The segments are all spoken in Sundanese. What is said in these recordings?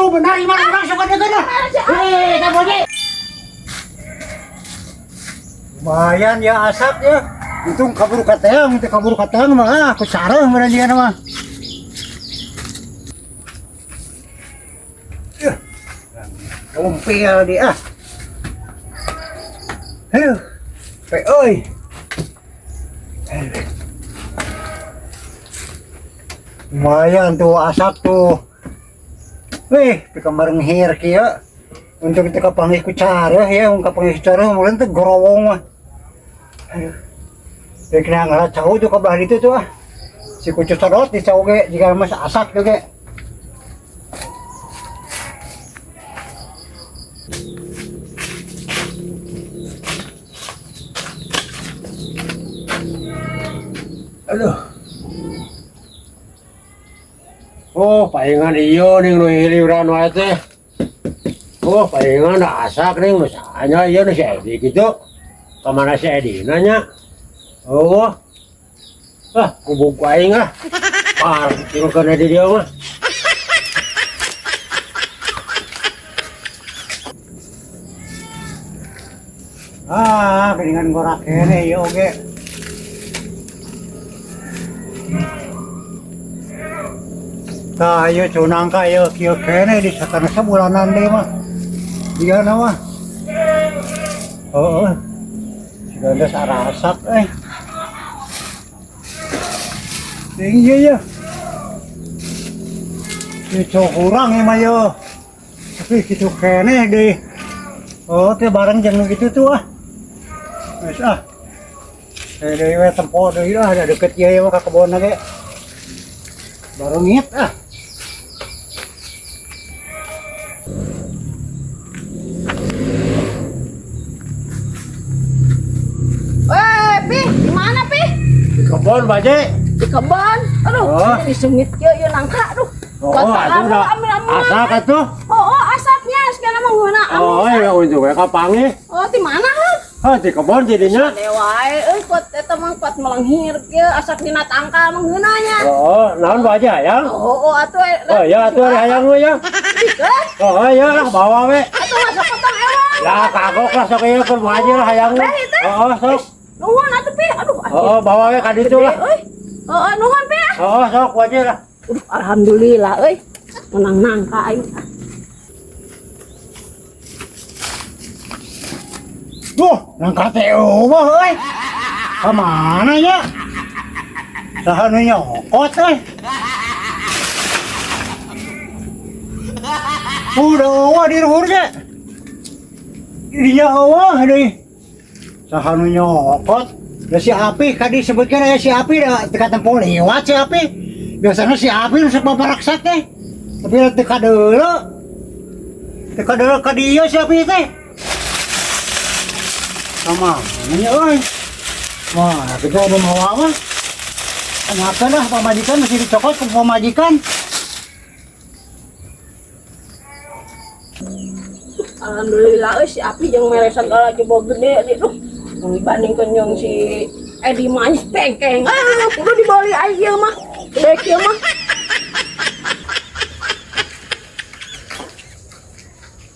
Tuh benar iman urang sok ka dieu. Eh, eta boji. Lumayan ya asak ya. Untung kabur kateang, teu kabur kateang mah aku sareng meureun dia mah. Lumpia dia. Aduh. Pe euy. Lumayan tuh asak tuh. Wih, pika marenghir kieu. Untung teu kapanggih ku careuh ya, mun kapanggih ku careuh mulai teh gorowong mah. Aduh. Dek kena ngalah cau tuh ka belah ditu tuh ah. Si kucu sodot di cau ge jiga mas asak tuh ge. Aduh. Oh, palingan iyo ning nu hiliuran wae teh. Oh, palingan da asak ning nu saanya ieu nu si Edi kitu. Ka mana si Edi nanya? Oh. Ah, kubuk ku aing ah. Par, tirukeun di dieu mah. Ah, geuningan gorak keneh ieu oge. Tah ieu cunangka ieu kieu keneh di satana sabulanan deui mah. Dia mah. Heeh. Siga geus arasak eh. Tinggi ieu ya. Kieu kurang ieu mah ieu. Tapi kitu keneh deui. Oh, teh bareng jeung nu kitu tuh ah. Geus ah. Deui we tempo deui ah, da deket ieu mah ka kebon ge. Barengit ah. Eh, Pi, di mana, Pi? Di kebon baje. Di kebon. Aduh, Oh. disengit kieu ieu nangka aduh. Oh, atuh da asak atuh. Oh, asapnya sekarang mah ngeuna. Oh, ya untung we kapanggih. Oh, di mana lu? Ah, di kebon jadinya. Ade wae euy kuat eta mah kuat melenghir kieu asak dina tangkal mah ngeuna nya. Oh, naon baje hayang? Oh, atuh. Oh, ya atuh ari hayang we ya. Oh, ya lah bawa we. Atuh mah sok potong ewang. Ya kagok lah sok ieu keur baje lah hayang. Oh, sok. Nuhun atuh Pi. Aduh. Oh, bawa we ka ditu lah. Euy. Oh, nuhun Pi. Oh, sok baje lah. Aduh, alhamdulillah euy. Menang nangka aing. Duh, nangka teh eueuh euy. Ka mana nya? Saha nu nyokot euy? Udah eueuh di luhur ge. Dinya eueuh deui. Saha nu nyokot? Da si Api kadi disebutkeun aya si Api da teu katempo lewat si Api. Biasana si Api nu sok babaraksak teh. Tapi teu kadeuleu. Teu kadeuleu ka dieu si Api teh. Sama nanya euy. Wah, kita udah mau apa? Tanyakan lah pamajikan masih dicokot ke pamajikan. Alhamdulillah euy si Api jeung mere sagala coba gede di duh. Dibandingkeun jeung si Edi mah tengkeng. Ah, kudu dibali aing ieu mah. Gede kieu mah.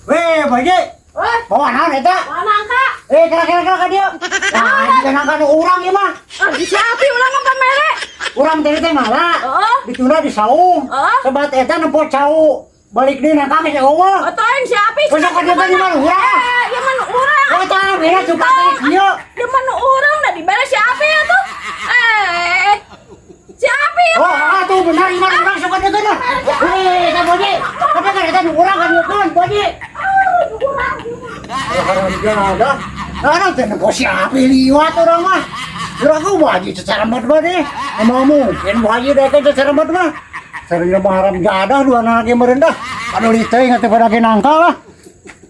Weh, baje. Weh, Bawa naon eta? bawa nangka. Eh, kira-kira ka dieu. Nah, jika nangka nu urang ieu mah. Ah, si Api ulah mah pamere. Urang teh teh malah. Heeh. Ditunda di saung. Heeh. Sebat eta nempo cau. Balik deui nangka geus eueuh. Atuh aing si Api. Besok ka dieu teh mah urang. Eh, ieu mah nu urang. Oh, tah beda suka teh kieu. Ieu mah nu urang da dibere si Api atuh. Eh. Si Api. Oh, atuh benar ieu mah urang sok ka dieu teh. Eh, eta boji. Tapi kan eta nu urang ka dieu kan, boji. Ada. Ada teh nempo si Api liwat urang mah. Urang ku wajib secara mat mah deh. Emang mungkin wajib deh kan secara mat mah. Serius mah haram jadah dua anak yang merendah. Aduh liteuing atuh pada ge nangka lah.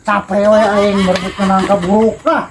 Capek we aing merebut nangka buruk lah.